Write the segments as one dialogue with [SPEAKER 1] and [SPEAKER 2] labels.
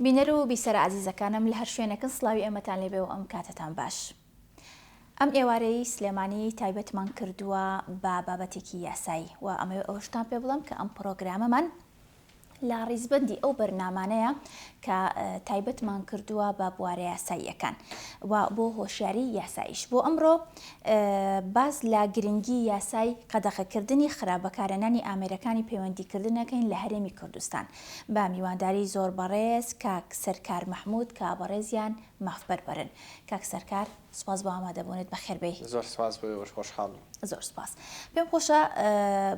[SPEAKER 1] بینەر و بیسەرە ئازیزەکانم لە هەر شوێنێکن سڵاوی ئێمەتان لێبێ و ئەم کاتەتان باش. ئەم ئێوارەی سلێمانی تایبەتمان کردووە بە بابەتێکی یاسایی و ئەمەوێ ئەوەشتان پێ بڵێم کە ئەم پڕۆگرامەمان لە ڕیزبەندی ئەو بەرنامانەیە کە تایبەتمان کردووە بە بوارە یاساییەکان و بۆ هۆشیاری یاساییش. بۆ ئەمڕۆ باس لە گرنگی یاسای قەدەغەکردنی خراپ بەکارهێنانی ئامێرەکانی پەیوەندیکردن ئەکەین لە هەرێمی کوردستان بە میوانداری زۆر بەڕێز کاک سەرکار مەحمود کە بەڕێزیان مافپەروەرن. کاک سەرکار سوپاس بۆ ئامادەبوونت بەخێربێی.
[SPEAKER 2] زۆر سوپاس بۆ ئێوەش خۆشحاڵم.
[SPEAKER 1] زۆر سوپاس. پێم خۆشە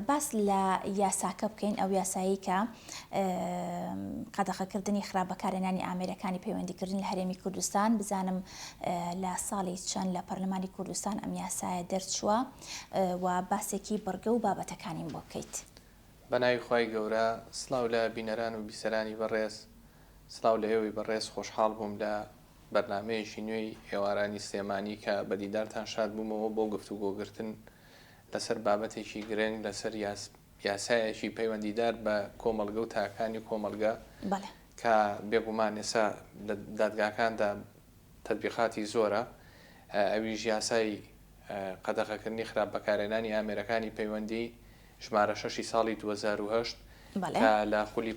[SPEAKER 1] باس لە یاساکە بکەین، ئەو یاسایەی کە قەدەغەکردنی خراپ بەکارهێنانی ئامێرەکانی پەیوەندیکردن لە هەرێمی کوردستان، بزانم لە ساڵی چەند لە پەرلەمانی کوردستان ئەم یاسایە دەرچووە و باسێکی بڕگە و بابەتەکانیم بۆ بکەیت.
[SPEAKER 2] بە ناوی خوای گەورە، سڵاو لە بینەران و بیسەرانی بەڕێز، سڵاو لە ئێوەی بەڕێز، خۆشحاڵ بووم لە بەرنامەیەکی نوێی ئێوارانی سلێمانی کە بە دیدارتان شاد بوومەوە بۆ گفتوگۆگرتن لەسەر بابەتێکی گرنگ لەسەر یاسایەکی پەیوەندیدار بە کۆمەڵگە و تاکانی کۆمەڵگە کە بێگومان ئێستا لە دادگاکاندا تەتبیقاتی زۆرە ئەویش یاسای قەدەغەکردنی خراپ بەکارهێنانی ئامێرەکانی پەیوەندی ژمارە شەشی ساڵی 2008 کە لە خولی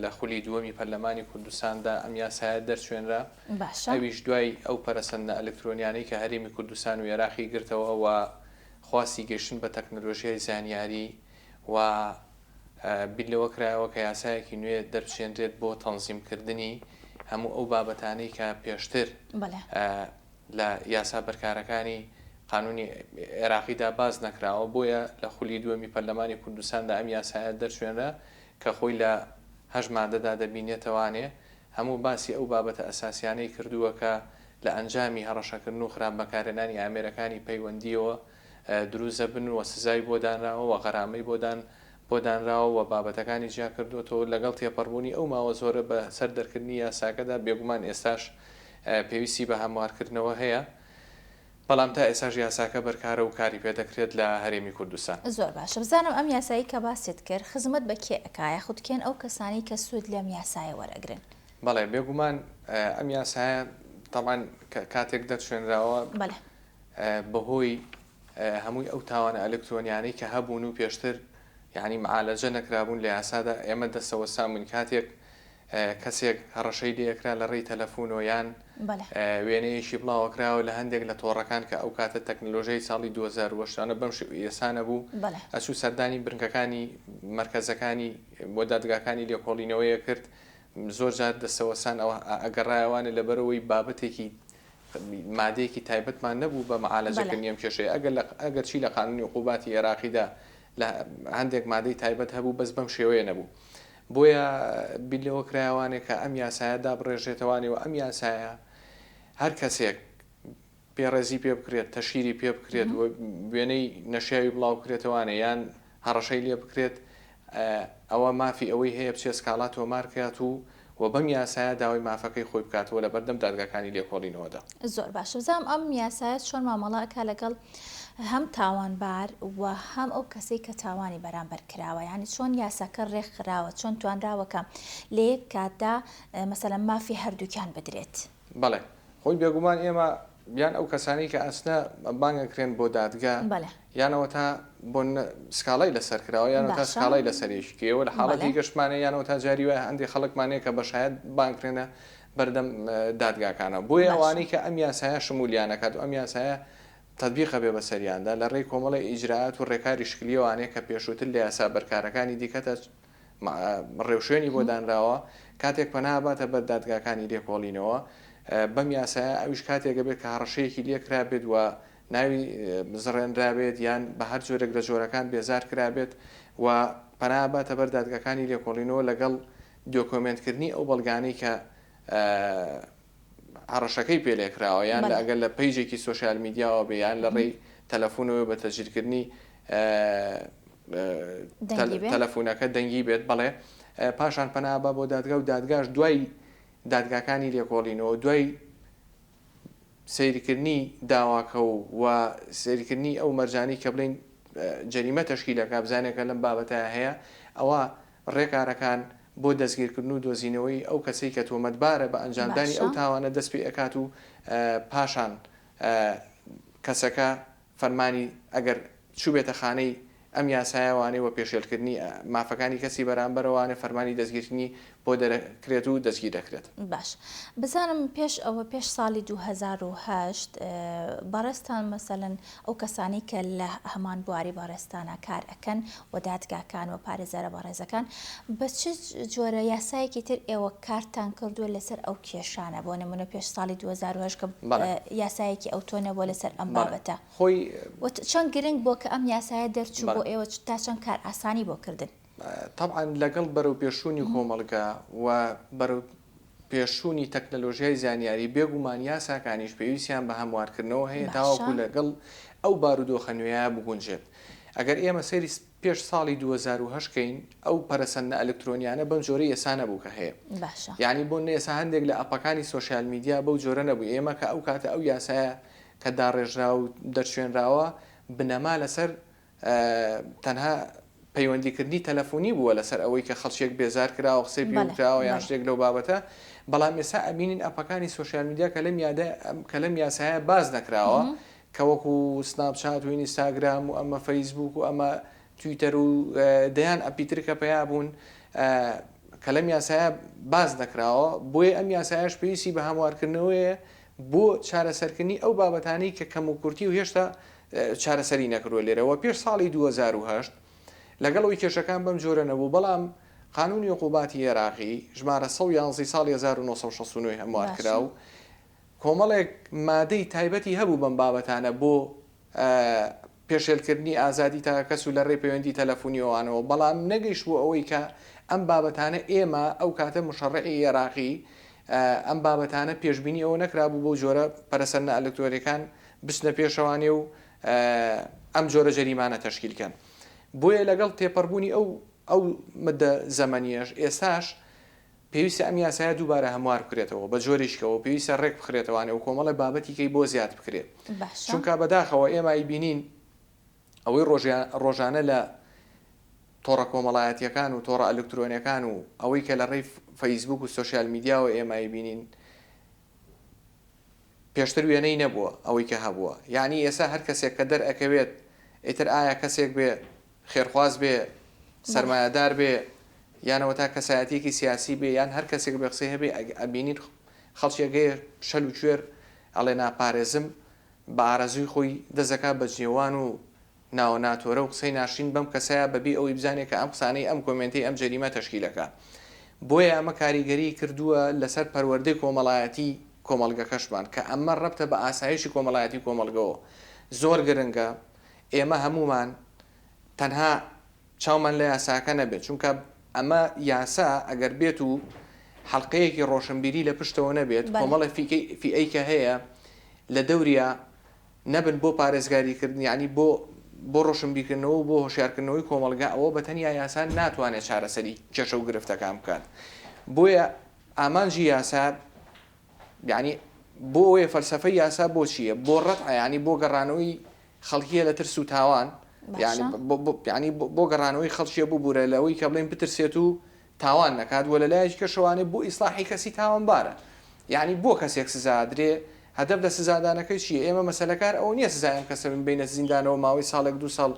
[SPEAKER 2] لە خولی دووەمی پەرلەمانی کوردستاندا ئەم یاسایە دەرچوێنرا ئەویش دوای ئەو پەرەسەندنە ئەلکترۆنیانەی کە هەرێمی کوردستان و ئێراقی گرتەوە و خواستی گەشتن بە تەکنەلۆژیای زانیاری و بیر لەوە کرایەوە کە یاسایەکی نوێ دەربچێنرێت بۆ تەنزیمکردنی هەموو ئەو بابەتانەی کە پێشتر لە یاسا بەرکارەکانی قانونی عێراقیدا باس نەکراوە، بۆیە لە خولی دووەمی پەرلەمانی کوردستاندا ئەم یاسایە دەرچوێنرا کە خۆی لە هەشت مادەدا دەبینێتەوانێ هەموو باسی ئەو بابەتە ئەساسیانەی کردووە کە لە ئەنجامی هەڕەشەکردن و خراپ بەکارهێنانی ئامێرەکانی پەیوەندییەوە دروست دەبن و سزای بۆ دانراوە و غەرامەی بۆ دان بۆ دانراوە و بابەتەکانی جیا کردووەتەوە لەگەڵ تێپەڕبوونی ئەو ماوە زۆرە بە سەر دەرکردنی یاساکەدا بێگومان ئێستاش پێویستی بە هەموارکردنەوە هەیە بەڵام تا ئێستاش یاساکە بەرکارە و کاری پێدەکرێت لە هەرێمی کوردستان.
[SPEAKER 1] زۆر باشە بزانم ئەم یاسایەی کە باست کرد خزمەت بە کێ ئەکا یاخود کێن ئەو کەسانەی کە سوود لەم یاسایە وەرئەگرن؟
[SPEAKER 2] بەڵێ بێگومان ئەم یاسایە تەبعەن کاتێک دەرچوێنراوە
[SPEAKER 1] بەڵێ.
[SPEAKER 2] بەهۆی هەمووی ئەو تاوانە ئەلکترۆنیانەی کە هەبوون و پێشتر یانی معالەجە نەکرابوون لە یاسادا ئێمە دەستەوەستان بووین کاتێک کەسێک هەڕەشەی لێکرا لە ڕێی تەلەفونەوە یان وێنەیەکی بڵاوەکراوە لە هەندێک لە تۆڕەکان کە ئەو کاتە تەکنەلۆژیای ساڵی 2008 انە بەم شێوەیە نەبوو ئەچوو سەردانی بنکەکانی مەرکەزەکانی بۆ دادگاکانی لێکۆڵینەوەیە کرد زۆر جار دەستەوەستان ئەوە ئەگەڕایەوانێ لەبەرئەوەی بابەتێکی مادەیەکی تایبەتمان نەبوو بە معالەجەکردنی ئەم کێشەیە ئەگەر لە ئەگەر چی لە قانونی عقوباتی عێراقیدا لە هەندێک مادەی تایبەت هەبوو بەس بەم شێوەیە نەبوو بۆیە بیر لەوە کرایەوانێ کە ئەم یاسایە دابڕێژرێتەوانێ و ئەم یاسایە هەر کەسێک بێڕێزی پێ بکرێت، تەشهیری پێ بکرێت و وێنەی نەشیاوی بڵاو بکرێتەوانێ یان هەڕەشەی لێ بکرێت ئەوە مافی ئەوەی هەیە بچێت سکاڵا تۆمار کات و و بەم یاسایە داوای مافەکەی خۆی بکاتەوە لە بەردەم دادگاکانی لێکۆڵینەوەدا.
[SPEAKER 1] زۆر باشە بزانم ئەم یاسایە چۆن مامەڵە ئەکا لەگەڵ هەم تاوانبار و هەم ئەو کەسەی کە تاوانی بەرامبەر کراوە یانی چۆن یاساکە ڕێکخراوە چۆن توانراوە کە لە یەک کاتدا مەسەلەن مافی هەردووکیان بدرێت؟
[SPEAKER 2] بەڵێ خۆی بێگومان ئێمە یان ئەو کەسانەی کە ئەچنە بانگ ئەکرێن بۆ دادگا یان ئەوەتا بۆ سکاڵای لەسەر کراوە یان ئەوەتا سکاڵای لەسەر یەکێکەوە لە حاڵەتی گەشتمانە یان ئەوەتا جاری وایە هەندێک خەڵکمان هەیە کە بە شایەت بانگ کرێنە بەردەم دادگاکانەوە بۆیە ئەوانەی کە ئەم یاسایە شمولیان ئەکات و ئەم یاسایە تەتبیق ئەبێ بەسەریاندا لە ڕێی کۆمەڵێ ئیجرائات و ڕێکاری شکلیەوانەیە کە پێشووتر لە یاسا بەرکارەکانی دیکەدا ڕێوشوێنی بۆ دانراوە، کاتێک پەنا ئەباتە بەر دادگاکانی لێکۆڵینەوە بەم یاسایە، ئەویش کاتێک ئەبێت کە هەڕەشەیەکی لێکرابێت و ناوی زڕێنرابێت یان بە هەر جۆرێک لە جۆرەکان بێزار کرابێت و پەنا ئەباتە بەر دادگاکانی لێکۆڵینەوە لەگەڵ دۆکۆمێنتکردنی ئەو بەڵگانەی کە هەڕەشەکەی پێ لێکراوە یان لە ئەگەر لە پەیجێکی سۆشیال میدیاوە بێ یان لە ڕێی تەلەفونەوە بە تەسجیلکردنی تەلەفونەکە دەنگی بێت بەڵێ پاشان پەنا با بۆ دادگا و دادگاش دوای دادگاکانی لێکۆڵینەوە دوای سەیرکردنی داواکە و و سەیرکردنی ئەو مەرجانی کە بڵین جەریمە تەشکیلەکە بزانێکە لەم بابەتە هەیە ئەوە ڕێکارەکان. بۆ دەستگیرکردن و دۆزینەوەی ئەو کەسەی کە تۆمەتبارە بە ئەنجامدانی ئەو
[SPEAKER 1] باشە.
[SPEAKER 2] تاوانە دەست پێ ئەکات و پاشان کەسەکە فەرمانی ئەگەر چووبێتە خانەی ئەم یاسایەوانێ و پێشێلکردنی مافەکانی کەسی بەرامبەرەوانێ فەرمانی دەستگیرکردنی بۆ دەرەکرێت و دەستگیر دەکرێت.
[SPEAKER 1] باش بزانم پێش ئەوە پێش ساڵی 2008 بەڕێزتان مەسەلەن ئەو کەسانەی کە لە هەمان بواری بەڕێزتانا کار ئەکەن و دادگاکان و پارێزەرە بەڕێزەکان بە چ جۆرە یاسایەکی تر ئێوە کارتان کردووە لەسەر ئەو کێشانە بۆ نمونە پێش ساڵی 2008 کە یاسایەکی ئەوتۆ نەبووە لەسەر ئەم بابەتە
[SPEAKER 2] خۆی
[SPEAKER 1] و چەند گرنگ بووە کە ئەم یاسایە دەرچوو بۆ ئێوە تا چەند کارئاسانی بۆ کردن؟
[SPEAKER 2] تەبعەن لەگەڵ بەرەوپێشچوونی کۆمەڵگا و بەرەو پێشچوونی تەکنەلۆژیای زانیاری بێگومان یاساکانیش پێویستیان بە هەموارکردنەوە هەیە تاوەکو لەگەڵ ئەو بارودۆخە نوێیە بگونجێت. ئەگەر ئێمە سەیری پێش ساڵی 2008 کەین ئەو پەرەسەندنە ئەلکترۆنیانە بەم جۆرەی ئێستا نەبوو کە هەیە.
[SPEAKER 1] باشە.
[SPEAKER 2] یانی بۆ نمونە ئێستا هەندێک لە ئەپەکانی سۆشیال میدیا بەو جۆرە نەبوو. ئێمە کە ئەو کاتە ئەو یاسایە کە داڕێژرا و دەرچوێنراوە بنەما لەسەر تەنها پەیوەندیکردنی تەلەفۆنی بووە لەسەر ئەوەی کە خەڵکێک بێزار کراوە قسەی پێ وتراوە یان شتێک لەو بابەتە بەڵام ئێستا ئەبینین ئەپەکانی سۆشیال میدیا کە لەم یادە کە لەم یاسایە باس نەکراوە کە وەکو سناپچات و ئینستاگرام و ئەمە فەیسبوک و ئەمە تویتەر و دەیان ئەپی تر کە پەیا بوون کە لەم یاسایە باس نەکراوە بۆیە ئەم یاسایەش پێویستی بە هەموارکردنەوەیە بۆ چارەسەرکردنی ئەو بابەتانەی کە کەموکورتی و هێشتا چارەسەری نەکردووە لێرە وە پێش ساڵی 2008 لەگەڵ ئەوی کێشەکان بەم جۆرە نەبوو بەڵام قانونی عقوباتی عێراقی ژمارە 111 ساڵی 1969 هەموار کرا و کۆمەڵێک مادەی تایبەتی هەبوو بەم بابەتانە بۆ پێشێلکردنی ئازادی تاکەکەس و لە رێی پەیوەندی تەلەفونی ئەوانەوە، بەڵام نەگەیشت بۆ ئەوەی کە ئەم بابەتانە ئێمە ئەو کاتە مشەڕعی ئێراقی ئەم بابەتانە پێشبینی ئەوە نەکرابوو بەو جۆرە پەرەسەندنە ئەلکترۆنیەکان بچنە پێشەوانێ و ئەم جۆرە جەریمانە تەشکیل کەن. بۆیە لەگەڵ تێپەڕبوونی ئەو ئەو مدە زەمەنیەش ئێستاش پێویستە ئەم یاسایە دووبارە هەموار بکرێتەوە بە جۆرێکیکەوە پێویستە ڕێک بخرێتەوانێ و کۆمەڵێ بابەتی کەی بۆ زیاد بکرێ
[SPEAKER 1] باشە.
[SPEAKER 2] چونکە بەداخەوە ئێمە ئەیبینین ئەوەی ڕۆژانە لە تۆڕە کۆمەڵایەتیەکان و تۆڕە ئەلکترۆنیەکان و ئەوەی کە لە ڕێی فەیسبوک و سۆشیال میدیاوە ئێمە ئەیبینین پێشتر وێنەی نەبووە ئەوەی کە هەبووە یانی ئێستا هەر کەسێک کە دەرئەکەوێت ئیتر ئایا کەسێک بێ خێرخواز بێ سەرمایەدار بێ یان ئەوەتا کەسایەتیەکی سیاسی بێ یان هەر کەسێک بێ قسەی هەبێ ئەبینین خەڵکێک هەیە شەل و کوێر ئەڵێ ناپارێزم بە ئارەزووی خۆی دەست دەکات بە جنێوان و ناوە ناتۆرە و قسەی ناشرین بەم کەسەیە بەبێ ئەوەی بزانێ کە ئەم قسانەی ئەم کۆمێنتەی ئەم جەریمە تەشکیل ئەکا بۆیە ئەمە کاریگەری کردووە لەسەر پەروەردەی کۆمەڵایەتی کۆمەڵگەکەشمان کە ئەمە ڕەبتە بە ئاسایشی کۆمەڵایەتی کۆمەڵگەوە زۆر گرنگە ئێمە هەموومان تەنها چاومان لە یاساکە نەبێت چونکە ئەمە یاسا ئەگەر بێت و حەڵقەیەکی ڕۆشنبیری لە پشتەوە نەبێت کۆمەڵە فیکەی فیئەی کە هەیە لە دەوریا نەبن بۆ پارێزگاری کردن یانی بۆ بۆ ڕۆشنبیرکردنەوە و بۆ هۆشیارکردنەوەی کۆمەڵگا ئەوە بە تەنیا یاسا ناتوانێت چارەسەری کێشە و گرفتەکان بکات بۆیە ئامانجی یاسا یانی بۆ ئەوەیە فەلسەفەی یاسا بۆ چییە بۆ ڕەتعە یانی بۆ گەڕانەوەی خەڵکیە لە ترس و تاوان یانی یانی بۆ گەڕانەوەی خەڵکیە ببورە لەوەی کە بڵێن بترسێت و تاوان نەکات وە لەلایەکی کەشەوانێ بۆ ئیسلاحی کەسی تاوانبارە یانی بۆ کەسێک سزا ئەدرێ هەدەف لە سزادانەکەی چیە ئێمە مەسەلەکار ئەوە نیە سزای ئەم کەسە بین بینە زیندانەوە ماوەی ساڵێک دوو ساڵ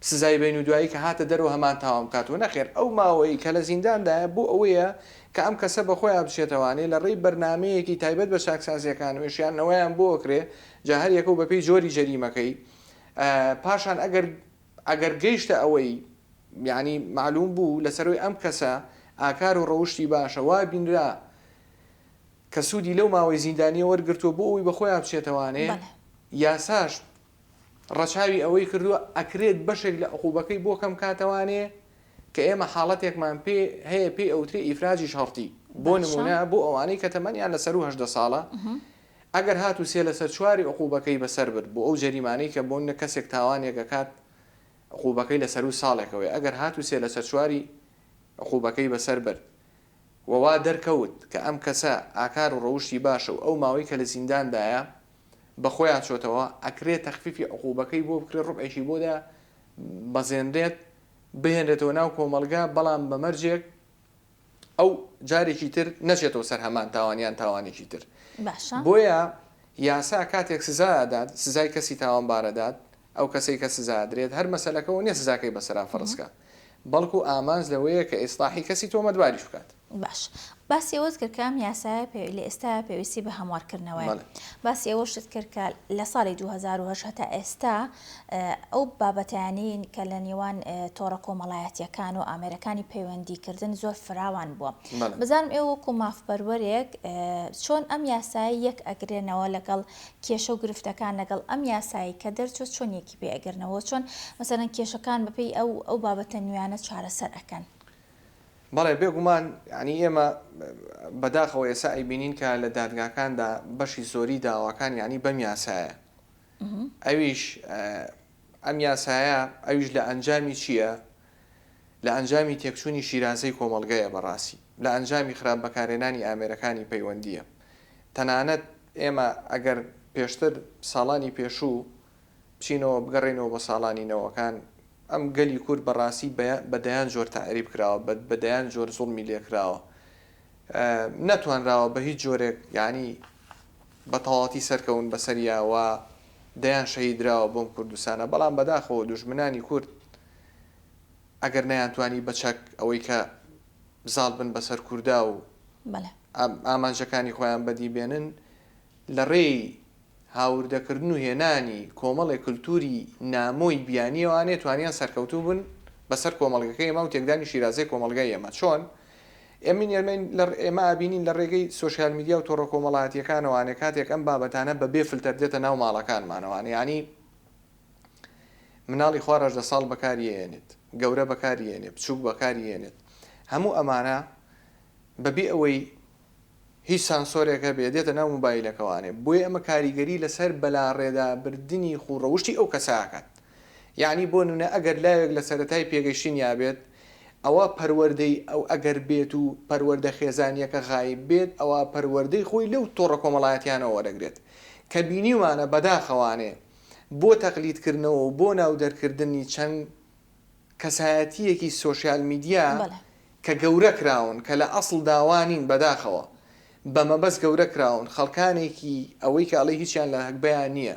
[SPEAKER 2] سزای بین و دوایی کە هاتە دەرەوە هەمان تاوان بکاتەوە نەخێر ئەو ماوەی کە لە زینداندایە بۆ ئەوەیە کە ئەم کەسە بە خۆیا بچێتەوانێ لە ڕێی بەرنامەیەکی تایبەت بە چاکسازیەکان وێشیانەوەیان بۆ ئەکرێ جا هەر یەکەو بەپێی جۆری جەریمەکەی پاشان ئەگەر ئەگەر گەیشتە ئەوەی یانی مەعلوم بوو لەسەرەوەی ئەم کەسە ئاکار و ڕەوشتی باشە وا بینرا کە سوودی لەو ماوەی زیندانیە وەرگرتووە بۆ ئەوەی بەخۆیا بچێتەوانێ یاساش ڕەچاوی ئەوەی کردووە ئەکرێت بەشێک لە عقوبەکەی بۆ کەم کاتەوانێ کە ئێمە حاڵەتێکمان پێ هەیە پێی ئەوترێ ئیفراجی شەڕتی بۆ نمونە بۆ ئەوانەی کە تەمەنیان لە سەرو 18 ساڵە ئەگەر هاتوو سێ لەسەر چواری عقوبەکەی بەسەر برد بۆ ئەو جەریمانەی کە بۆ نە کەسێک تاوانێک ئەکات عقوبەکەی لە سەروو ساڵێکەوەیە ئەگەر هاتوو سێ لەسەر چواری عقوبەکەی بەسەر برد و وا دەرکەوت کە ئەم کەسە ئاکار و ڕەوشتی باشە و ئەو ماوەی کە لە زینداندایە بە خۆیا چۆتەوە ئەکرێ تەخفیفی عقوبەکەی بۆ بکرێ ڕوبعێکی بۆ دا بەزێنرێت بهێنرێتەوە ناو کۆمەڵگا بەڵام بە مەرجێک. ئەو جارێکی تر نەچێتەوە سەر هەمان تاوان یان تاوانێکی تر.
[SPEAKER 1] باشە.
[SPEAKER 2] بۆیە یاسا کاتێک سزا ئەدات، سزای کەسی تاوانبار ئەدات، ئەو کەسەی کە سزا ئەدرێت هەر مەسەلەکەوە نیە سزاکەی بەسەرا فەرز کا، بەڵکو ئامانج لەوەیە کە ئیسڵاحی کەسی تۆمەتباریش بکات.
[SPEAKER 1] باش باسی ئەوەت کرد کە ئەم یاسایە پێ لە ئێستایا پێویستی بە هەموارکردنەوەیە.
[SPEAKER 2] بەڵێ.
[SPEAKER 1] باسی ئەوەشت کرد کە لە ساڵی 2008 هەتا ئێستا ئەو بابەتانەی کە لە نێوان تۆڕە کۆمەڵایەتیەکان و ئامێرەکانی پەیوەندی کردن زۆر فراوان بووە.
[SPEAKER 2] بەڵێ.
[SPEAKER 1] بزانم ئێوە وەکو مافپەروەرێک چۆن ئەم یاسایە یەک ئەگرێنەوە لەگەڵ کێشە و گرفتەکان لەگەڵ ئەم یاسایەی کە دەرچووە چۆن یەکی پێ ئەگرنەوە چۆن مەسەلەن کێشەکان بەپێی ئەو ئەو بابەتە نوێیانە چارەسەر ئەکەن؟
[SPEAKER 2] بەڵێ بێگومان یانی ئێمە بەداخەوە ئێستا ئەیبینین کە لە دادگاکاندا بەشی زۆری داواکان یانی بەم یاسایە ئەویش ئەم یاسایە ئەویش لە ئەنجامی چییە؟ لە ئەنجامی تێکچوونی شیرازەی کۆمەڵگەیە بەڕاستی لە ئەنجامی خراپ بەکارهێنانی ئامێرەکانی پەیوەندییە تەنانەت ئێمە ئەگەر پێشتر ساڵانی پێشوو بچینەوە بگەڕێینەوە بۆ ساڵانی نەوەکان ئەم گەلی کورد بەڕاستی بە دەیان جۆر تەعریب کراوە بە دەیان جۆر زوڵمی لێکراوە نەتوانراوە بە هیچ جۆرێک یانی بە تەواوەتی سەرکەون بەسەریا و دەیان شەهید دراوە بۆم کوردستانە بەڵام بەداخەوە دوژمنانی کورد ئەگەر نەیانتوانی بە چەک ئەوەی کە زاڵ بن بەسەر کوردا و ئامانجەکانی خۆیان بەدی بێنن لە ڕێی هاوردەکردن و هێنانی کۆمەڵێک کلتوری نامۆی بیانیەوانێ توانیان سەرکەوتوو بن بەسەر کۆمەڵگەکەی ئێمە و تێکدانی شیرازەی کۆمەڵگای ئێمە چۆن؟ ئێمین ئێمەین لە ئێمە ئەبینین لە ڕێگەی سۆشیال میدیا و تۆڕە کۆمەڵایەتیەکانەوانێ کاتێک ئەم بابەتانە بە بێ فلتەر دێتە ناو ماڵەکانمانەوانێ یانی مناڵی خوار 18 ساڵ بەکاری ئەیەنێت گەورە بەکاری ئەیەنێ بچوک بەکاری ئەیەنێت هەموو ئەمانە بەبێ ئەوەی هیچ سانسۆرێک هەبێ دێتە ناو موبایلەکەوانێ بۆیە ئەمە کاریگەری لەسەر بەلاڕێدا بردنی خوو ڕەوشتی ئەو کەسە ئەکات یەعنی بۆ نونە ئەگەر لاوێک لە سەرەتای پێگەشتنیا بێت ئەوا پەروەردەی ئەو ئەگەر بێت و پەروەردە خێزانیەکە غایب بێت ئەوا پەروەردەی خۆی لەو تۆڕە کۆمەڵایەتیانەوە وەرەگرێت کە بینیومانە بەداخەوانێ بۆ تەقلید کردنەوە و بۆ ناو دەرکردنی چەند کەسایەتییەکی سۆشیال میدیا کە گەورە کراون کە لە ئەسڵدا وا نین بەداخەوە بە مەبەست گەورە کراون خەڵکانێکی ئەوەی کە ئەڵێی هیچیان لە هەگبەیان نییە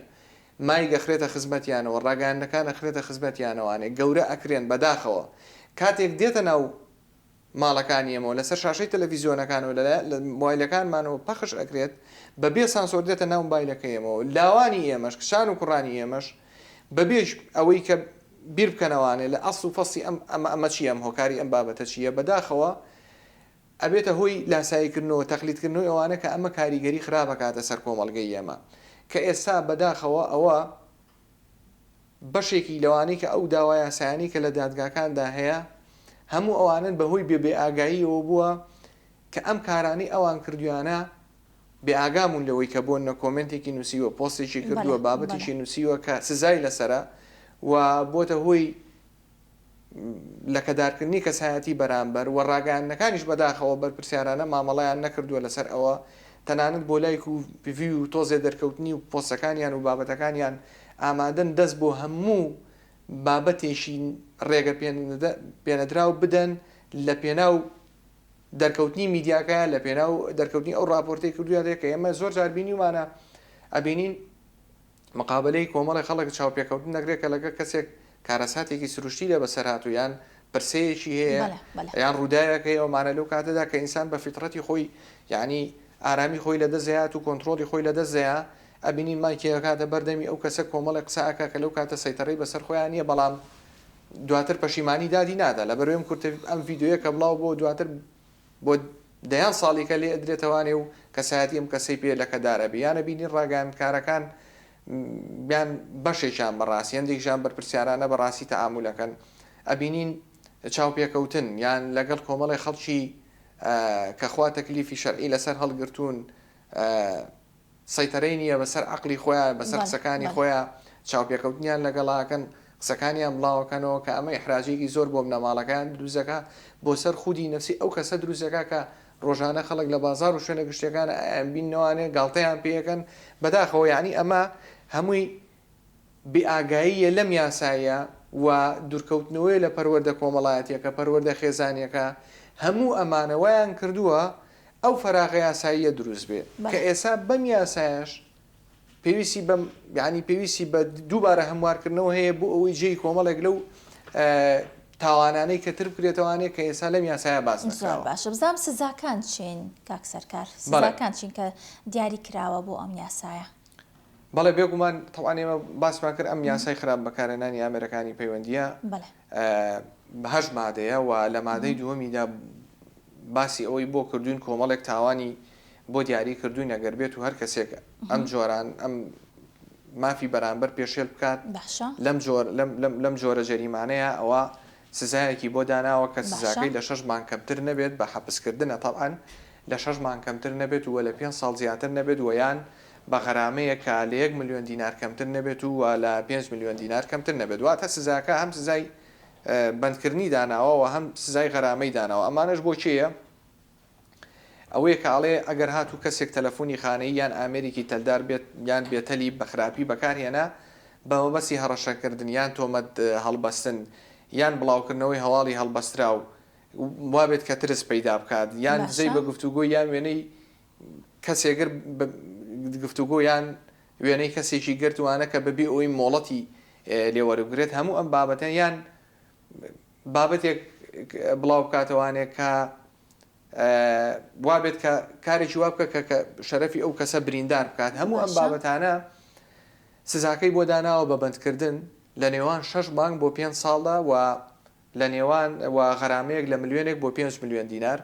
[SPEAKER 2] مایک ئەخرێتە خزمەتیانەوە ڕاگەیاندنەکان ئەخرێتە خزمەتیانەوانێ گەورە ئەکرێن بەداخەوە کاتێک دێتە ناو ماڵەکانی ئێمەوە لەسەر شاشەی تەلەفیزیۆنەکانەوە لە مۆبایلەکانمانەوە پەخش ئەکرێت بە بێ سانسۆر دێتە ناو مۆبایلەکەی ئێمەوە لاوانی ئێمەش کچان و کوڕانی ئێمەش بەبێ ئەوەی کە بیر بکەنەوانێ لە ئەسڵ و فەسڵی ئەم ئەمە ئەمە چییە ئەم هۆکاری ئەم بابەتە چییە بەداخەوە ئەبێتە هۆی لاساییکردنەوە تەقلیدکردنەوەی ئەوانە کە ئەمە کاریگەری خراپ ئەکاتە سەر کۆمەڵگەی ئێمە کە ئێستا بەداخەوە ئەوە بەشێکی لەوانەی کە ئەو داوا یاسایانەی کە لە دادگاکاندا هەیە هەموو ئەوانەن بەهۆی بێ بێئاگاییەوە بووە کە ئەم کارانەی ئەوان کردویانە بێئاگا بوون لەوەی کە بۆ نە کۆمێنتێکی نووسیوە پۆستێکی کردووە بابەتێکی نووسیوە کە سزای لەسەرە و بۆتە هۆی لەکەدارکردنی کەسایەتی بەرامبەر و ڕاگەیاندنەکانیش بەداخەوە بەرپرسیارانە مامەڵەیان نەکردووە لەسەر ئەوە تەنانەت بۆ لایک و ڤیو و تۆزێ دەرکەوتنی و پۆستەکانیان و بابەتەکانیان ئامادەن دەست بۆ هەموو بابەتێکی ڕێگە پێنەدراو بدەن لە پێناو دەرکەوتنی میدیاکەیان لە پێناو دەرکەوتنی ئەو ڕاپۆرتەی کردویانە کە ئێمە زۆر جار بینیومانە ئەبینین مقابەلەی کۆمەڵێک خەڵک چاوپێکەوتن دەکرێت کە لەگەڵ کەسێک کارەساتێکی سروشتی لێ بەسەر هاتوو یان پرسەیەکی هەیە یان ڕووداوێک هەیە ئەومانە لەو کاتەدا کە ئینسان بە فیتڕەتی خۆی یعنی ئارامی خۆی لە دەست دەیات و کۆنترۆڵی خۆی لە دەست دەیا ئەبینین مایکێ ئەکاتە بەردەمی ئەو کەسە کۆمەڵێک قسە ئەکا کە لەو کاتە سەیتەڕەی بەسەر خۆیان نییە بەڵام دواتر پەشیمانی دادی نادا لەبەرئەوەی ئەم کورتە ئەم ڤیدیۆیە کە بڵاو بۆ دواتر بۆ دەیان ساڵیکە لێ ئەدرێتەوانێ و کەسایەتی ئەم کەسەی پێ لەکەدار ئەبێ یان ئەبینین ڕاگەیاندکارەکان یان بەشێکیان بەڕاستی هەندێکیان بەرپرسیارانە بەڕاستی تەعامول ئەکەن ئەبینین چاوپێکەوتن یان لەگەڵ کۆمەڵێ خەڵکی کە خوا تەکلیفی شەرعی لەسەر هەڵگرتوون سەیتەرەی نییە بەسەر عەقڵی خۆیا بەسەر قسەکانی خۆیا چاوپێکەوتنیان لەگەڵا ئەکەن قسەکانیان بڵاوەکەنەوە کە ئەمە ئیحراجێکی زۆر بۆ بنەماڵەکەیان دروست دەکا بۆ سەر خودی نەفسی ئەو کەسە دروست دەکا کە ڕۆژانە خەڵک لە بازاڕ و شوێنە گشتیەکان ئەیانبیننەوانێ گاڵتەیان پێ ئەکەن بەداخەوە یەعنی ئەمە هەمووی بێ ئاگاییە لەم یاسایە و دوورکەوتنەوەیە لە پەروەردە کۆمەڵایەتیەکە، پەروەردە خێزانیەکە، هەموو ئەمانە وایان کردووە ئەو فەراغە یاساییە دروست بێ کە ئێسا بەم یاسایەش پێویستی بە یانی پێویستی بە دووبارە هەموارکردنەوە هەیە بۆ ئەوەی جێی کۆمەڵێک لەو تاوانانەی کە تر بکرێتەوانێ کە ئێستا لەم یاسایە باس
[SPEAKER 1] زۆر
[SPEAKER 2] نەکراوە.
[SPEAKER 1] باشە بزانم سزاکان چین کاک سەرکار
[SPEAKER 2] بەڵێ.
[SPEAKER 1] سزاکان چین کە دیاری کراوە بۆ ئەم یاسایە؟
[SPEAKER 2] بەڵێ بێگومان تەبعەن ئێمە باسمان کرد ئەم یاسای خراپ بەکارهێنانی ئامێرەکانی پەیوەندییە
[SPEAKER 1] بەڵێ.
[SPEAKER 2] هەشت مادەیە و لە مادەی دووەمیدا باسی ئەوەی بۆ کردوین کۆمەڵێک تاوانی بۆ دیاری کردوین ئەگەر بێت و هەر کەسێک ئەم جۆران ئەم مافی بەرامبەر پێشێل بکات
[SPEAKER 1] باشە.
[SPEAKER 2] لەم جۆر لەم لەم لەم جۆرە جەریمانەیە ئەوە سزایەکی بۆ داناوە کە
[SPEAKER 1] باشە.
[SPEAKER 2] سزاکەی لە شەش مانگ کەمتر نەبێت بە حەپسکردنە تەبعەن لە شەش مانگ کەمتر نەبێت و لە پێنج ساڵ زیاتر نەبێت و یان بە غەرامەیەک کە لە یەک ملیۆن دینار کەمتر نەبێت و لە پێنج ملیۆن دینار کەمتر نەبێت واتە سزاکە هەم سزای بەندکردنی داناوە و هەم سزای غەرامەی داناوە ئەمانەش بۆ کێیە؟ ئەوەیە کە ئەڵێ ئەگەر هاتوو کەسێک تەلەفونی خانەیی یان ئامێرێکی تەلدار بێت یان بێتەلی بە خراپی بەکار هێنا بە مەبەستی هەڕەشەکردن یان تۆمەت هەڵبەستن یان بڵاوکردنەوەی هەواڵی هەڵبەستراو وابێت کە ترس پەیدا بکات یان دزەی
[SPEAKER 1] باشە.
[SPEAKER 2] بە گفتوگۆی یان وێنەی کەسێ گرت بە گفتوگۆ یان وێنەی کەسێکی گرت وانە کە بەبێ ئەوەی مۆڵەتی لێ وەربگرێت هەموو ئەم بابەتە یان بابەتێک بڵاو بکاتەوانێ کە وابێت کە کارێکی وا بکە کە کە شەرەفی ئەو کەسە بریندار بکات هەموو ئەم
[SPEAKER 1] باشە.
[SPEAKER 2] بابەتانە سزاکەی بۆ داناوە بە بەندکردن لە نێوان شەش مانگ بۆ پێنج ساڵدا و لە نێوان و غەرامەیەک لە ملیۆنێک بۆ پێنج ملیۆن دینار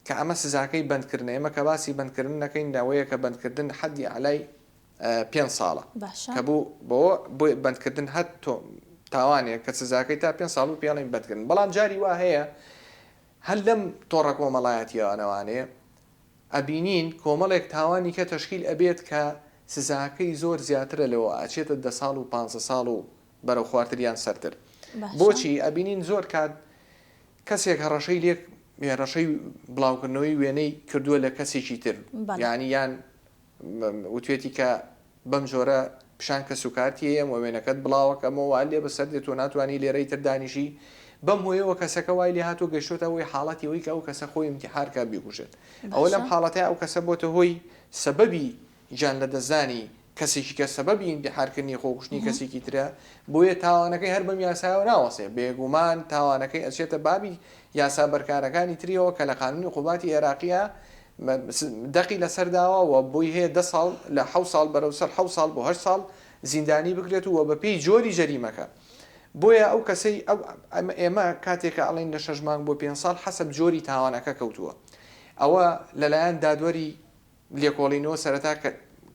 [SPEAKER 2] کە ئەمە سزاکەی بەندکردنە ئێمە کە باسی بەندکردن نەکەین ئەوەیە کە بەندکردن حەدی ئەعلای پێنج ساڵە
[SPEAKER 1] باشە.
[SPEAKER 2] کە بوو بۆ بۆ بەندکردن هەر تۆ تاوانێک کە سزاکەی تا پێنج ساڵ بوو پێڵین بەندکردن بەڵام جاری وا هەیە هەر لەم تۆڕە کۆمەڵایەتیانەوانێ ئەبینین کۆمەڵێک تاوانی کە تەشکیل ئەبێت کە سزاکەی زۆر زیاترە لەوە ئەچێتە دە ساڵ و پانزە ساڵ و بەرەو خوارتر یان سەرتر
[SPEAKER 1] باشە.
[SPEAKER 2] بۆچی ئەبینین زۆر کات کەسێک هەڕەشەی لێک هەڕەشەی بڵاوکردنەوەی وێنەی کردووە لە کەسێکی تر
[SPEAKER 1] بەڵێ.
[SPEAKER 2] یانی یان وتوێتی کە بەم جۆرە پیشان کەسوکارتی ئەیەم و وێنەکەت بڵاوەکەمەوە وات لێ بەسەر دێت تۆ ناتوانی لێرە ئیتر دانیشی بەم هۆیەوە کەسەکە وای لێ هاتووە گەیشتۆتە ئەوەی حاڵەتی ئەوەی کە ئەو کەسە خۆی ئینتیحار کا بیکوژێت ئەوە لەم
[SPEAKER 1] باشە.
[SPEAKER 2] حاڵەتەیا ئەو کەسە بۆتە هۆی سەبەبی گیان لەدەستدانی کەسێکی کە سەبەبی ئینتیحارکردنی خۆکوشتنی کەسێکی ترە بۆیە تاوانەکەی هەر بەم یاسایەوە ناوەستێ بێگومان تاوانەکەی ئەچێتە بابی یاسا بەرکارەکانی تریەوە کە لە قانونی عقوباتی عێراقیە دەقی لەسەر داوە و بۆی هەیە دە ساڵ لە حەوت ساڵ بەرەو سەر حەوت ساڵ بۆ هەشت ساڵ زیندانی بکرێت و بەپێی جۆری جەریمەکە بۆیە ئەو کەسەی ئەو ئێمە کاتێک کە ئەڵێن لە شەش مانگ بۆ پێنج ساڵ حەسەب جۆری تاوانەکە کەوتووە ئەوە لەلایەن دادوەری لێکۆڵینەوە سەرەتا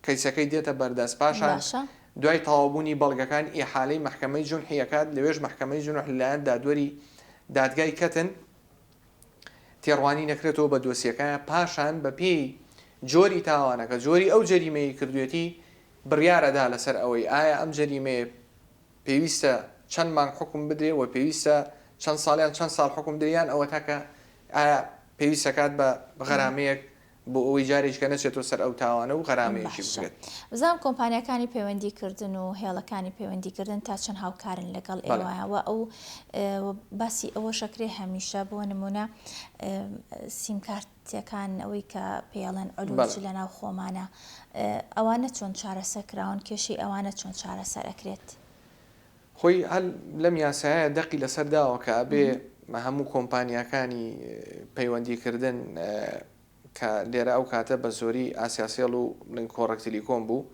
[SPEAKER 2] کەیسەکەی دێتە بەردەست پاشان
[SPEAKER 1] باشە.
[SPEAKER 2] دوای تەواوبوونی بەڵگەکان ئیحالەی مەحکەمەی جونحی ئەکات لەوێش مەحکەمەی جونح لەلایەن دادوەری دادگای کەتن تێڕوانین ئەکرێتەوە بە دۆسیەکە پاشان بە پێی جۆری تاوانەکە جۆری ئەو جەریمەیەی کردوێتی بڕیار ئەدا لەسەر ئەوەی ئایا ئەم جەریمەیە پێویستە چەند مانگ حوکم بدرێ و پێویستە چەند ساڵ یان چەند ساڵ حوکم بدرێ یان ئەوەتا کە ئایا پێویست ئەکات بە غەرامەیەک بۆ ئەوەی جارێکیکە نەچێتەوە سەر ئەو تاوانە و غەرامەیەکی
[SPEAKER 1] باشە
[SPEAKER 2] بکرێت.
[SPEAKER 1] بزانم کۆمپانیاکانی پەیوەندی کردن و هێڵەکانی پەیوەندی کردن تا چەند هاوکارن لەگەڵ
[SPEAKER 2] بەڵێ.
[SPEAKER 1] ئێوە و ئەو باسی ئەوەشەکرێ هەمیشە بۆ نمونە سیم کارتەکان ئەوەی کە پێڵێن علوج
[SPEAKER 2] بەڵێ.
[SPEAKER 1] لە ناو خۆمانە ئەوانە چۆن چارەسەر کراون کێشەی ئەوانە چۆن چارەسەر ئەکرێت؟
[SPEAKER 2] خۆی هەر لەم یاسایە دەقی لەسەر داوە کە ئەبێ هەموو کۆمپانیاکانی پەیوەندی کردن کە لێرە ئەو کاتە بە زۆری ئاسیاسێڵ و بڵێن کۆڕەک تلیکۆم بوو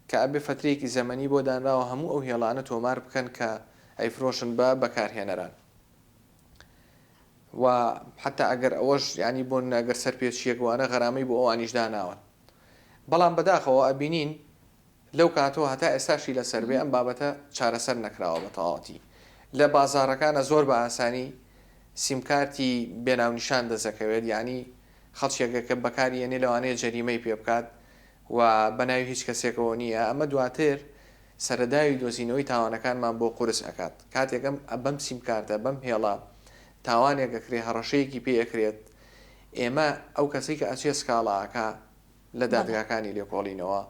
[SPEAKER 2] کە ئەبێ فەترەیەکی زەمەنی بۆ دانراوە هەموو ئەو هێڵانە تۆمار بکەن کە ئەیفرۆشن بە بەکارهێنەران و حتا ئەگەر ئەوەش ینی بۆ ئەگەر سەرپێچیەک وانە غەرامەی بۆ ئەوانیش داناوە بەڵام بەداخەوە ئەبینین لەو کاتەوە هەتا ئێستاشی لەسەر بێ ئەم بابەتە چارەسەر نەکراوە بە تەواوەتی. لە بازاڕەکانا زۆر بە ئاسانی سیمکارتی بێ ناونیشان دەستەکەوێت یانی خەڵکێکە کە بەکاری یەنێ لەوانەیە جەریمەی پێ بکات و بە ناوی هیچ کەسێکەوە نییە ئەمە دواتر سەرەداوی دۆزینەوەی تاوانەکانمان بۆ قورس ئەکات کاتێک ئەم بەم سیمکارتە بەم هێڵە تاوانێک ئەکرێ هەڕەشەیەکی پێ ئەکرێت ئێمە ئەو کەسەی کە ئەچێ سکاڵا ئەکا لە دادگاکانی لێکۆڵینەوە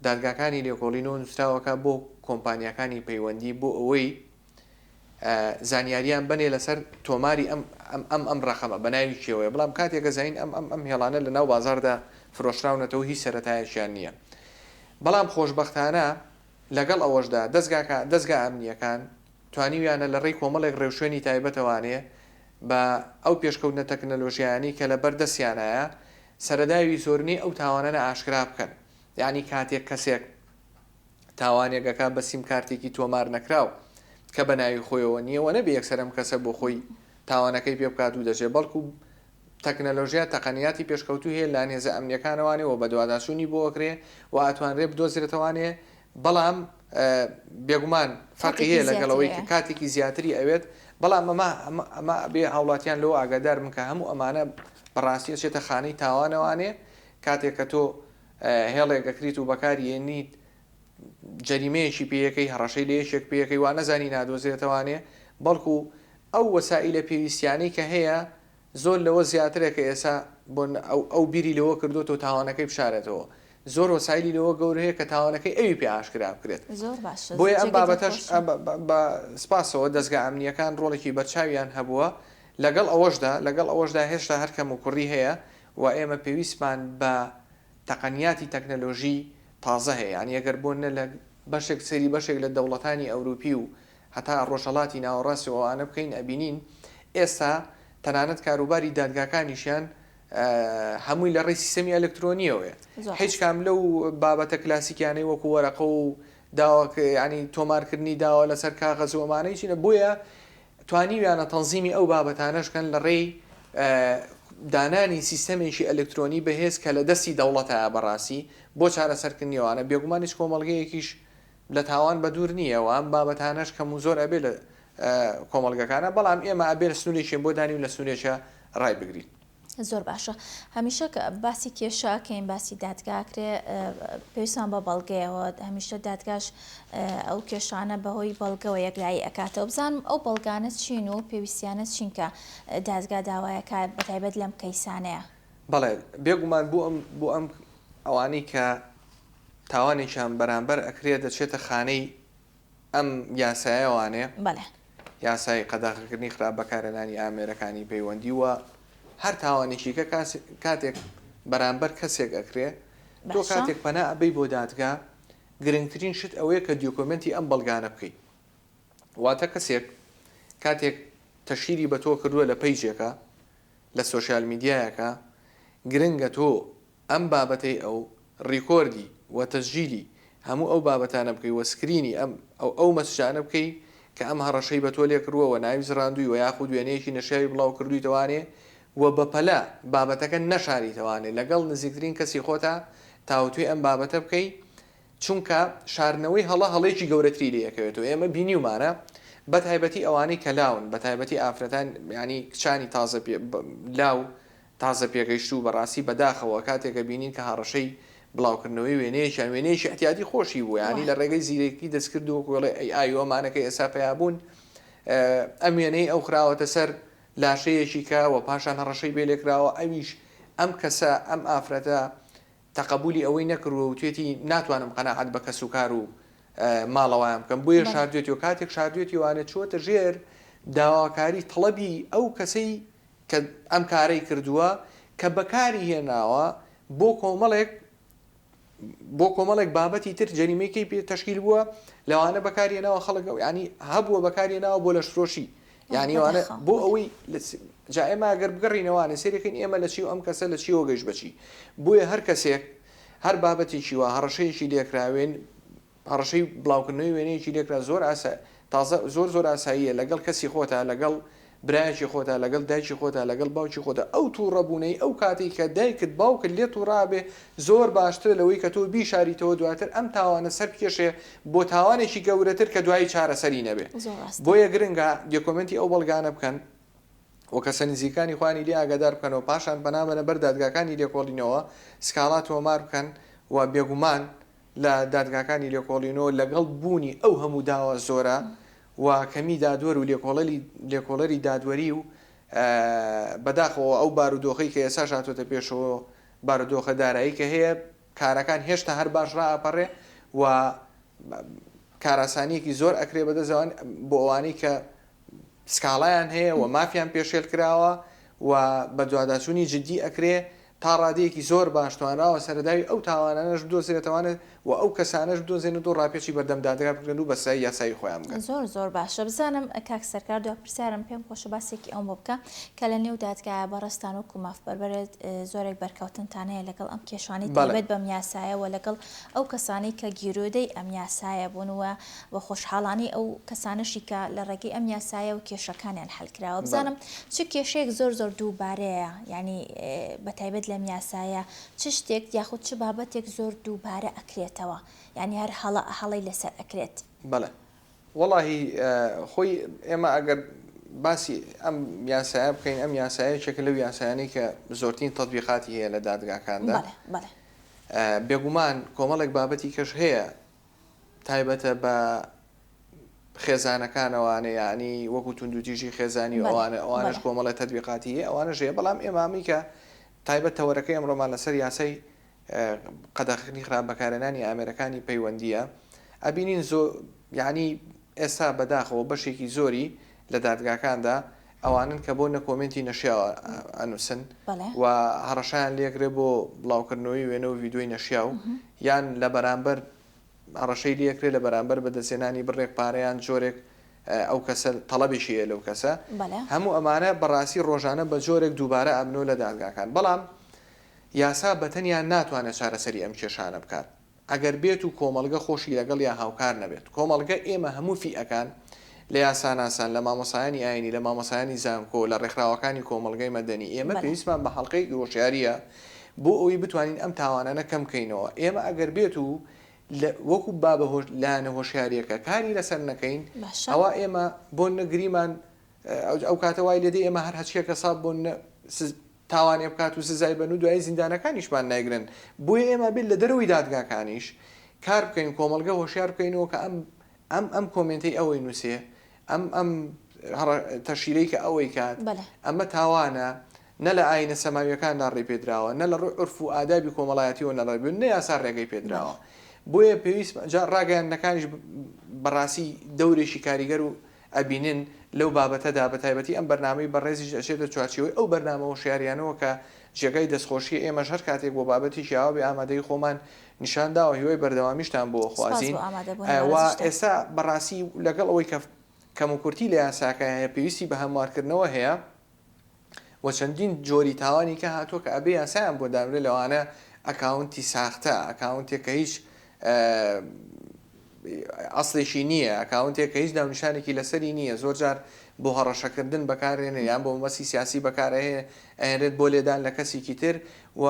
[SPEAKER 2] دادگاکانی لێکۆڵینەوە نووسراوەکە بۆ کۆمپانیاکانی پەیوەندی بۆ ئەوەی. زانیاریان بەنێ لەسەر تۆماری ئەم ئەم ئەم ئەم ڕەقەمە بە ناوی کێوەیە بەڵام کاتێک ئەزانین ئەم ئەم ئەم هێڵانە لە ناو بازاڕدا فرۆشراونەتەوە هیچ سەرەتایەکیان نییە بەڵام خۆشبەختانە لەگەڵ ئەوەشدا دەزگاکە دەزگا ئەمنییەکان توانیویانە لە ڕێی کۆمەڵێک ڕێوشوێنی تایبەتەوانێ بە ئەو پێشکەوتنە تەکنەلۆژیایانەی کە لە بەر دەستیانایە سەرەداوی زۆرینەی ئەو تاوانانە ئاشکرا بکەن یانی کاتێک کەسێک تاوانێک ئەکا بە سیم کارتێکی تۆمار نەکراو کە بە ناوی خۆیەوە نییە وە نەبێ یەکسەر ئەم کەسە بۆ خۆی تاوانەکەی پێ بکات و دەچێ بەڵکو تەکنەلۆژیا تەقەنیاتی پێشکەوتوو هەیە لەلایەن هێزە ئەمنیەکانەوانێ وە بەدواداچوونی بۆ ئەکرێ و ئەتوانرێ بدۆزرێتەوانێ بەڵام بێگومان فەرقی
[SPEAKER 1] کاتێکی
[SPEAKER 2] هەیە لەگەڵ
[SPEAKER 1] زیاتری
[SPEAKER 2] ئەوەی کە
[SPEAKER 1] هەیە.
[SPEAKER 2] کاتێکی زیاتری ئەوێت بەڵام ئەمە ئەمە ئەبێ هاوڵاتیان لەوە ئاگادار بن کە هەموو ئەمانە بەڕاستی ئەچێتە خانەی تاوانەوانێ کاتێک کە تۆ هێڵێک ئەکریت و بەکاری ئێنیت جەریمەیەکی پێیەکەی هەڕەشەی لە یەکێک پێیەکەی وا نەزانی نادۆزرێتەوانێ بەڵکو ئەو وەسائیلە پێویستیانەی کە هەیە زۆر لەوە زیاترە کە ئێسا بۆ ئەو ئەو بیری لەوە کردۆتەوە تاوانەکەی بشارێتەوە زۆر وەسایلی لەوە گەورە هەیە کە تاوانەکەی ئەوی پێ ئاشکرا بکرێت
[SPEAKER 1] زۆر باشە
[SPEAKER 2] بۆیە ئەم
[SPEAKER 1] جێگەی
[SPEAKER 2] بابەتەش
[SPEAKER 1] دڵخۆشیم.
[SPEAKER 2] بە سپاسەوە دەزگا ئەمنییەکان ڕۆڵێکی بەرچاویان هەبووە لەگەڵ ئەوەشدا لەگەڵ ئەوەشدا هێشتا هەر کەموکوڕی هەیە و ئێمە پێویستمان بە تەقەنیاتی تەکنەلۆژی تازە هەیە یانی ئەگەر بۆ نە لە بەشێک سەیری بەشێک لە دەوڵەتانی ئەوروپی و هەتا ڕۆژهەڵاتی ناوەڕاستی و ئەوانە بکەین ئەبینین ئێستا تەنانەت کاروباری دادگاکانیشیان هەمووی لە ڕێی سیستەمی ئەلکترۆنیەوەیە
[SPEAKER 1] زۆر
[SPEAKER 2] هیچ
[SPEAKER 1] ڕاستە.
[SPEAKER 2] کام لەو بابەتە کلاسیکیانەی وەکو وەرەقە و داوا ینی تۆمارکردنی داوا لەسەر کاغەز و ئەمانە هیچ نیە بۆیە توانیویانە تەنزیمی ئەو بابەتانەش کەن لە ڕێی دانانی سیستەمێکی ئەلکترۆنی بەهێز کە لە دەستی دەوڵەتایە بەڕاستی بۆ چارەسەرکردنی ئەوانە بێگومان هیچ کۆمەڵگەیەکیش لە تاوان بەدوور نییە و ئەم بابەتانەش کەم و زۆر ئەبێ لە کۆمەڵگەکانە بەڵام ئێمە ئەبێ سنوورێکیان بۆ دانین و لە سنوورێکیا ڕایبگرین.
[SPEAKER 1] زۆر باشە هەمیشە کە باسی کێشە ئەکەین باسی دادگا ئەکرێ پێویستمان بە بەڵگەیەوە هەمیشە دادگاش ئەو کێشانە بەهۆی بەڵگەوە یەکلایی ئەکاتەوە بزانم ئەو بەڵگانە چین و پێویستیانە چین کە دادگا داوایەکە بەتایبەت لەم کەیسانەیە.
[SPEAKER 2] بەڵێ بێگومان بۆ ئەم بۆ ئەم ئەوانەی کە تاوانێکیان بەرامبەر ئەکرێ دەچێتە خانەی ئەم یاسایەوانێ،
[SPEAKER 1] بەڵێ.
[SPEAKER 2] یاسای قەدەغەکردنی خراپ بەکارهێنانی ئامێرەکانی پەیوەندی و هەر تاوانێکی کە کاتێک بەرامبەر کەسێک ئەکرێ تۆ
[SPEAKER 1] باشە.
[SPEAKER 2] کاتێک پەنا ئەبەی بۆ دادگا گرنگترین شت ئەوەیە کە دیۆکۆمێنتی ئەم بەڵگانە بکەی واتە کەسێک کاتێک تەشهیری بە تۆ کردووە لە پەیجێکا لە سۆشیال میدیایەکا گرنگە تۆ ئەم بابەتەی ئەو ڕیکۆردی و تەسجیلی هەموو ئەو بابەتانە بکەی و سکرینی ئەم ئەو ئەو مەسجانە بکەی کە ئەم هەڕەشەی بە تۆ لێ کردووە و ناوی زڕاندووی و یاخود وێنەیەکی نەشیاوی بڵاو کردوویتەوانێ و بەپەلە بابەتەکە نەشاریتەوانێ لەگەڵ نزیکترین کەسی خۆتا تاوتوێ ئەم بابەتە بکەی چونکە شاردنەوەی هەڵە هەڵەیەکی گەورەتری لێ ئەکەوێتەوە ئێمە بینیومانە بەتایبەتی ئەوانەی کە لاون بەتایبەتی ئافرەتان یانی کچانی تازە پێ لاو تازە پێگەیشتوو بەڕاستی بەداخەوە کاتێک ئەبینین کە هەڕەشەی بڵاوکردنەوەی وێنەیەکیان وێنەیەکی ئیعتیادی خۆشی بوو یانی لە ڕێگەی زیرەکی دەستکرد و وەکو ئەڵێ ئەی ئای و ئەمانە کە ئێستا پەیا بوون ئەم وێنەی ئەو خراوەتە سەر لاشەیەکی کە و پاشان هەڕەشەی پێ لێکراوە ئەویش ئەم کەسە ئەم ئافرەتە تەقەبولی ئەوەی نەکردووە وتوێتی ناتوانم قەناعەت بە کەسوکار و ماڵەوەیان بکەم بۆیە شاردوێتی و کاتێک شاردوێتی وانە چووەتە ژێر داواکاری تەڵەبی ئەو کەسەی کە ئەم کارەی کردووە کە بەکاری هێناوە بۆ کۆمەڵێک بۆ کۆمەڵێک بابەتی تر جەریمەکەی پێ تەشکیل بووە لەوانە بەکاری هێناوە خەڵک ینی هەبووە بەکاری هێناوە بۆ لەشفرۆشی یانی وانە بۆ ئەوەی جا ئێمە ئەگەر بگەڕینەوانێ سەیرەکەین ئێمە لە چی و ئەم کەسە لە چیەوە گەیشت بە چی بۆیە هەر کەسێک هەر بابەتێکی وا هەڕەشەیەکی لێکراوێن هەڕەشەی بڵاوکردنەوەی وێنەیەکی لێکرا زۆر ئاسا تازە زۆر زۆر ئاساییە لەگەڵ کەسی خۆتا لەگەڵ برایەکی خۆتا لەگەڵ دایکی خۆتا لەگەڵ باوکی خۆتا ئەو توڕەبوونەی ئەو کاتەی کە دایکت باوکت لێت توڕابێ زۆر باشترە لەوەی کە تۆ بیشاریتەوە دواتر ئەم تاوانە سەر بکێشێ بۆ تاوانێکی گەورەتر کە دوایی چارەسەری نەبێ
[SPEAKER 1] زۆر ڕاستە.
[SPEAKER 2] بۆیە گرنگە دێکۆمێنتی ئەو بەڵگانە بکەن و کەسە نزیکانی خۆیانی لێ ئاگادار بکەنەوە پاشان پەنا بەنە بەر دادگاکانی لێکۆڵینەوە سکاڵا تۆمار بکەن و بێگومان لە دادگاکانی لێکۆڵینەوە لەگەڵ بوونی ئەو هەموو داوا زۆرە و کەمی دادوەر و لێکۆڵەری لێکۆڵەری دادوەری و بەداخەوە ئەو بارودۆخەی کە ئێستاش هاتۆتە پێشەوە بارودۆخە دارایی کە هەیە کارەکان هێشتا هەر باش ڕائەپەڕێ و کاراسانیەکی زۆر ئەکرێ بەدەست ئەوان بۆ ئەوانەی کە. سکاڵایان هەیە و مافیان پێشێل کراوە و بەدواداچوونی جدی ئەکرێ تا ڕادەیەکی زۆر باش توانراوە سەرەداوی ئەو تاوانانەش بدۆزرێتەوانە و ئەو کەسانەش بدۆزێنێت و ڕاپێچی بەردەم دادگا بکرێن و بە سزای یاسایی خۆیان بگەن.
[SPEAKER 1] زۆر زۆر باشە بزانم کاک سەرکار دوا پرسیارم پێم خۆشە باسێکی ئەوم بۆ بکە کە لە نێو دادگایە بەڕێزتان وەکو مافپەروەرێت زۆرێک بەرکەوتنتان هەیە لەگەڵ ئەم کێشانەی تایبەت بەم یاسایە و لەگەڵ ئەو کەسانەی کە گیرۆدەی ئەم یاسایە بوون و و خۆشحاڵانەی ئەو کەسانەشی کە لە ڕێگەی ئەم یاسایەوە کێشەکانیان حەل کراوە بزانم چ کێشەیەک زۆر زۆر دووبارەیە یانی بە تایبەت لەم یاسایە چ شتێک یاخود چ بابەتێک زۆر دووبارە ئەکرێتەوە یانی هەر هەڵە هەڵەی لەسەر ئەکرێت.
[SPEAKER 2] بەڵێ وەڵاهی خۆی ئێمە ئەگەر باسی ئەم یاسایە بکەین ئەم یاسایە یەکێکە لەو یاسایانەی کە زۆرترین تەتبیقاتی هەیە لە دادگاکاندا
[SPEAKER 1] بەڵێ بەڵێ.
[SPEAKER 2] بێگومان کۆمەڵێک بابەتی کەش هەیە تایبەتە بە خێزانەکانەوانە یانی وەکو توندوتیژی خێزانی و ئەوانە ئەوانەش کۆمەڵێ تەتبیقاتی هەیە ئەوانەش هەیە بەڵام ئێمە ئەمەی کە تایبەت تەوەرەکەی ئەمڕۆمان لەسەر یاسای قەدەغەکردنی خراپ بەکارهێنانی ئامێرەکانی پەیوەندییە ئەبینین زۆ یانی ئێستا بەداخەوە بەشێکی زۆری لە دادگاکاندا ئەوانەن کە بۆ نە کۆمێنتی نەشیاوە ئەنووسن و هەڕەشەیان لێکرێ بۆ بڵاوکردنەوەی وێنە و ڤیدیۆی نەشیاو یان لە بەرامبەر هەڕەشەی لێکرێ لە بەرامبەر بەدەستهێنانی بڕێک پارە یان جۆرێک ئەو کەسە تەڵەبێکی هەیە لەو کەسە هەموو ئەمانە بەڕاستی ڕۆژانە بە جۆرێک دووبارە ئەبنەوە لە دادگاکان بەڵام یاسا بەتەنیا ناتوانێت چارەسەری ئەم کێشانە بکات ئەگەر بێت و کۆمەڵگە خۆشی لەگەڵیا هاوکار نەبێت. کۆمەڵگە ئێمە هەموو فیئەکان، لە یاساناسان، لە مامۆستایانی ئاینی، لە مامۆستایانی زانکۆ، لە ڕێکخراوەکانی کۆمەڵگەی مەدەنی، ئێمە پێویستمان بە حەڵقەیەکی هۆشیارییە بۆ ئەوەی بتوانین ئەم تاوانانە کەم بکەینەوە. ئێمە ئەگەر بێت و لە وەکو بابە لایەنە هۆشیارییەکە کاری لەسەر نەکەین، ئەوا ئێمە بۆ نە گریمان ئەو کاتە وای لێدێ ئێمە هەر هەچیەکە سا بۆ نە تاوانێ بکات و سزای بەن و دوایی زیندانەکانیشمان نایگرن بۆیە ئێمە بێت لە دەرەوەی دادگاکانیش کار بکەین کۆمەڵگە هۆشیار بکەینەوە کە ئەم ئەم ئەم کۆمێنتەی ئەوەی نووسێ ئەم ئەم تەشیرەی کە ئەوەی کات ئەمە تاوانە نە لە ئاینە سەماویەکاندا ڕێی پێدراوە نە لە ڕووی عورف و ئادابی کۆمەڵایەتیەوە نە ڕێ نە یاسا ڕێگەی پێدراوە بۆیە پێویست جا ڕاگەیاندنەکانیش بەڕاستی دەورێکی کاریگەر و ئەبینن لەو بابەتەدا بەتایبەتی ئەم بەرنامەی بەڕێزیش ئەچێتە چوارچێوەی ئەو بەرنامە هۆشیاریانەوە کە جێگای دەستخۆشیە ئێمەش هەر کاتێک بۆ بابەتێکی ئاوا بێ ئامادەیی خۆمان نیشان داوە هیوای بەردەوامیشتان بۆ
[SPEAKER 1] سپاس
[SPEAKER 2] ئەخوازین
[SPEAKER 1] بۆ ئامادەبوونی
[SPEAKER 2] و
[SPEAKER 1] بەڕێزیشتان.
[SPEAKER 2] ئێستا بەڕاستی لەگەڵ ئەوەی کە کەموکورتی لە یاساکە هەیە پێویستی بە هەموارکردنەوە هەیە و چەندین جۆری تاوانی کە هاتووە کە ئەبێ یاسایان بۆ دانرێ لەوانە ئەکاونتی ساختە ئەکاونتێک کە هیچ ئەسڵێکی نییە ئەکاونتێک کە هیچ ناونیشانێکی لەسەری نییە زۆر جار بۆ هەڕەشەکردن بەکارێنێ یان بۆ مەبەستی سیاسی بەکارئەهێنرێت بۆ لێدان لە کەسێکی تر و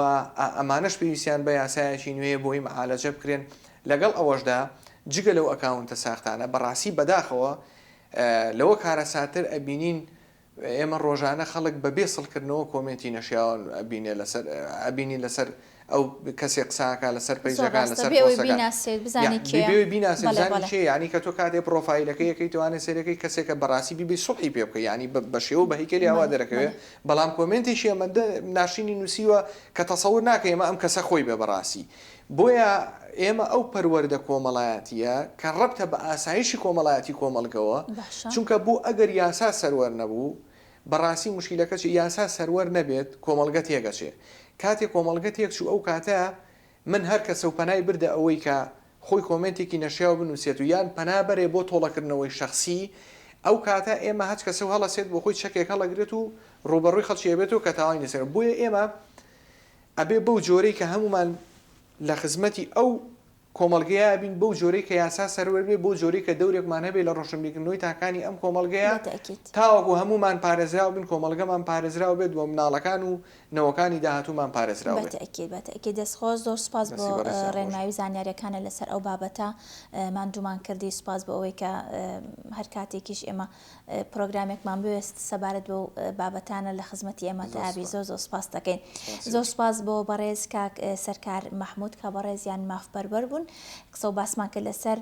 [SPEAKER 2] ئەمانەش پێویستیان بە یاسایەکی نوێیە بۆی معالەجە بکرێن لەگەڵ ئەوەشدا جگە لەو ئەکاونتە ساختانە بەڕاستی بەداخەوە لەوە کارەساتتر ئەبینین ئێمە ڕۆژانە خەڵک بە بێ سڵ کردنەوە کۆمێنتی نەشیاوە ئەبینێ لەسەر ئەبینین لەسەر ئەو کەسێ قسە ئەکا لەسەر
[SPEAKER 1] زۆر
[SPEAKER 2] پەیجەکان
[SPEAKER 1] ڕاستە
[SPEAKER 2] لەسەر
[SPEAKER 1] بێ ئەوەی
[SPEAKER 2] پۆستەکان
[SPEAKER 1] بیناسێت
[SPEAKER 2] یا
[SPEAKER 1] بزانێ
[SPEAKER 2] بێ
[SPEAKER 1] کێیە
[SPEAKER 2] بێ ئەوەی بیناسێ
[SPEAKER 1] بەڵێ
[SPEAKER 2] بزانی
[SPEAKER 1] بەڵێ.
[SPEAKER 2] کێیە یانی کە تۆ کاتێ پڕۆفایلەکەی ئەکەی تەوانێ سەیرەکەی کەسێکە بەڕاستی بیبەی سوڵحی پێ بکەی یانی بە بە شێوە و بە هەیکەلی ئاوا
[SPEAKER 1] بەڵێ
[SPEAKER 2] دەرەکەوێ
[SPEAKER 1] بەڵێ.
[SPEAKER 2] بەڵام کۆمێنتێکی ئەمەندە ناشرینی نووسیوە کە تەسەور ناکەی ئەمە ئەم کەسە خۆی بێ بەڕاستی بۆیە ئێمە ئەو پەروەردە کۆمەڵایەتییە کە ڕەبتە بە ئاسایشی کۆمەڵایەتی کۆمەڵگەوە،
[SPEAKER 1] باشە.
[SPEAKER 2] چونکە بۆ ئەگەر یاسا سەروەر نەبوو، بەڕاستی موشکیلەکە چیە، یاسا سەروەر نەبێت کۆمەڵگە تێکەچێ، کاتێ کۆمەڵگە تێکچوو ئەو کاتە من هەر کەسە و پەنای بردە ئەوەی کە خۆی کۆمێنتێکی نەشیاو بنووسێت و یان پەنا بەرێ بۆ تۆڵەکردنەوەی شەخسی، ئەو کاتە ئێمە هەچ کەسە و هەڵەسێت بۆ خۆی چەکێک هەڵەگرێت و ڕووبەڕووی خەڵکی ئەبێتەوە کە تاوانی لەسەرە، بۆیە ئێمە ئەبێ بەو جۆرەی کە هەموومان لە خزمەتی ئەو کۆمەڵگەیە بین، بەو جۆرەی کە یاسا سەروەر بێ، بەو جۆرەی کە دەورێکمان هەبێ لە ڕۆشنبیرکردنەوەی تاکانی ئەم کۆمەڵگەیە،
[SPEAKER 1] بە تەئکید.
[SPEAKER 2] تاوەکو هەموومان پارێزراو بین، کۆمەڵگەمان پارێزراو بێت و مناڵەکان و نەوەکانی داهاتوومان پارێزراو
[SPEAKER 1] بە
[SPEAKER 2] بێت.
[SPEAKER 1] تەئکید، بە تەئکید. دەست خۆش، زۆر سوپاس بۆ
[SPEAKER 2] دەستی بەڕێزتان خۆش.
[SPEAKER 1] ڕێنمایی و زانیاریەکانت لەسەر ئەو بابەتە ماندوومان کردی، سوپاس بۆ ئەوەی کە هەر کاتێکیش ئێمە پرۆگرامێکمان بوێست سەبارەت بەو بابەتانە لە خزمەتی ئێمە تابی زۆر زۆر سپاس دەکەین زۆر سپاس بۆ بەڕێز کاک سەرکار مەحمود کە بەڕێزیان مافپەروەر بوون قسە و باسمان کرد لەسەر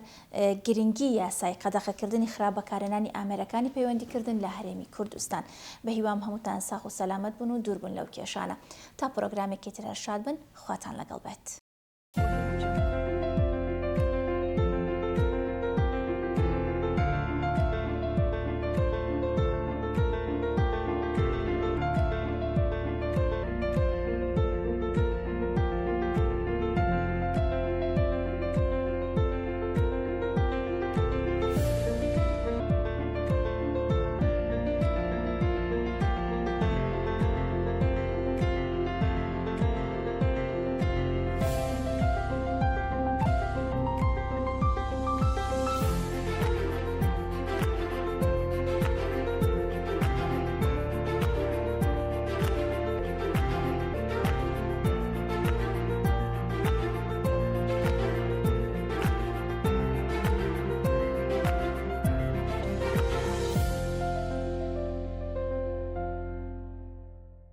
[SPEAKER 1] گرنگی یاسای قەدەغەکردنی خراپ بەکارهێنانی ئامێرەکانی پەیوەندیکردن لە هەرێمی کوردستان بە هیوام هەمووتان ساخ و سەلامەت بوون و دوور بوون لەو کێشانە تا پرۆگرامێکی تر هەر شاد بن خواتان لەگەڵ بێت.